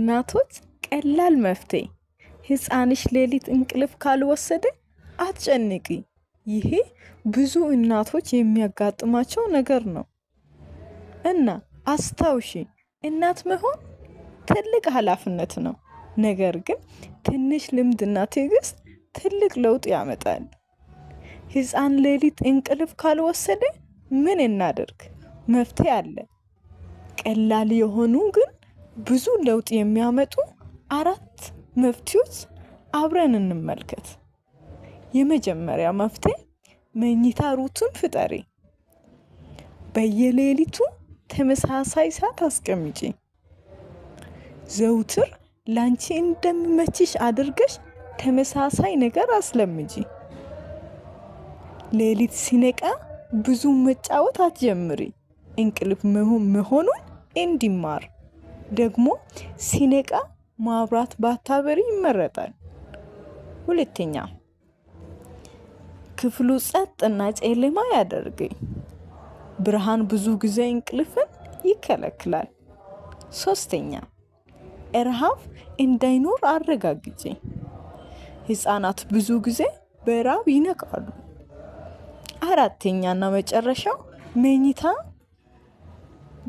ለእናቶች ቀላል መፍትሄ፣ ሕፃንሽ ሌሊት እንቅልፍ ካልወሰደ አትጨንቂ። ይሄ ብዙ እናቶች የሚያጋጥማቸው ነገር ነው። እና አስታውሺ፣ እናት መሆን ትልቅ ኃላፊነት ነው። ነገር ግን ትንሽ ልምድና ትዕግስት ትልቅ ለውጥ ያመጣል። ሕፃን ሌሊት እንቅልፍ ካልወሰደ ምን እናደርግ? መፍትሄ አለ። ቀላል የሆኑ ግን ብዙ ለውጥ የሚያመጡ አራት መፍትሄዎች አብረን እንመልከት። የመጀመሪያ መፍትሄ፣ መኝታ routine ፍጠሪ። በየሌሊቱ ተመሳሳይ ሰዓት አስቀምጪ። ዘውትር ላንቺ እንደሚመችሽ አድርገሽ ተመሳሳይ ነገር አስለምጂ። ሌሊት ሲነቃ ብዙ መጫወት አትጀምሪ። እንቅልፍ መሆኑን እንዲማር። ደግሞ ሲነቃ ማብራት ባታበሪ ይመረጣል። ሁለተኛ፣ ክፍሉ ጸጥና ጨለማ ያደርግ። ብርሃን ብዙ ጊዜ እንቅልፍን ይከለክላል። ሶስተኛ፣ ረሃብ እንዳይኖር አረጋግጪ። ህፃናት ብዙ ጊዜ በራብ ይነቃሉ። አራተኛና መጨረሻው፣ መኝታ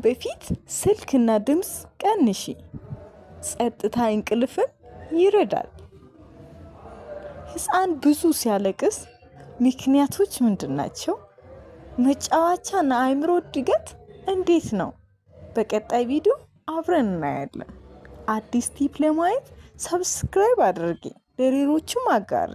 በፊት ስልክና ድምፅ ቀንሺ። ጸጥታ እንቅልፍን ይረዳል። ህፃን ብዙ ሲያለቅስ ምክንያቶች ምንድን ናቸው? መጫወቻና አእምሮ እድገት እንዴት ነው? በቀጣይ ቪዲዮ አብረን እናያለን። አዲስ tip ለማየት subscribe አድርጊ፣ ለሌሎችም አጋሪ።